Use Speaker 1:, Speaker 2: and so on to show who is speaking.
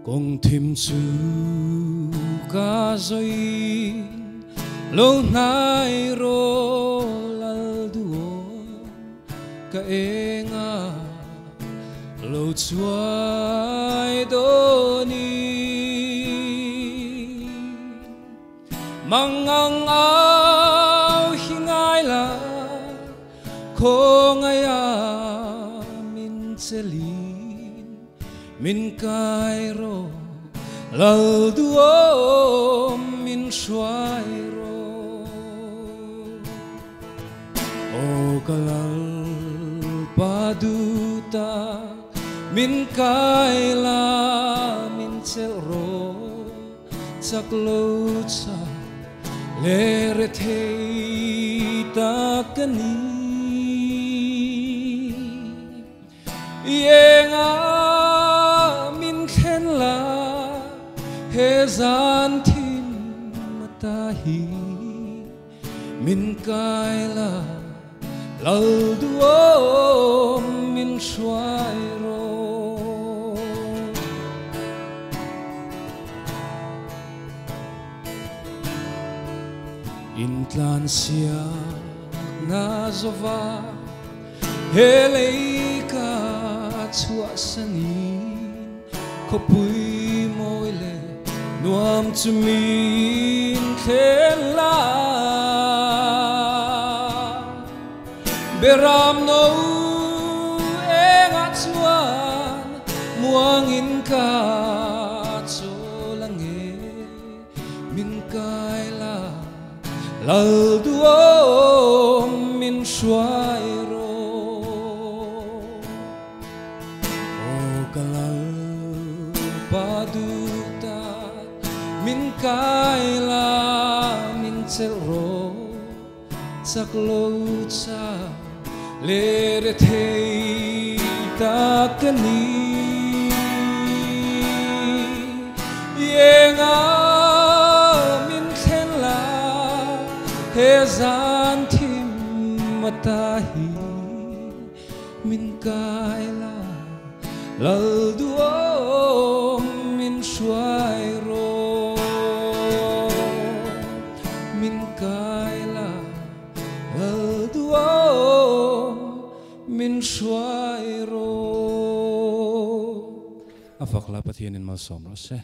Speaker 1: Kawng thim chu ka zawiin lo hnai rawh lal duhawm ka enga lo chuai dawnin mangang au hi ngai la khawngaia min chelin min kai rawh lal duhawm min hruai rawh aw ka lal pa duta min kai la min chelh rawh chak lo cha le re thei ta ka ni Ienga min thlen la he zan thim ta hi min kai la lal duhawm min hruai rawh. Intlan siakna zova he lei ka chhuahsanin khawpui mawi leh nuam chu min thlen la. Beram no engah chuan muangin ka chawl ange min kai la lal duhawm min hruai rawh. Aw ka lal pa duhta min kai la min chelh rawh chak lo cha le re thei ta ka ni. Ienga min thlen la he zan thim ta hi min kai la lal duhawm min hruai rawh min kai la lal duhawm min hruai rawh. A fak la Pathianin malsawm rawh se.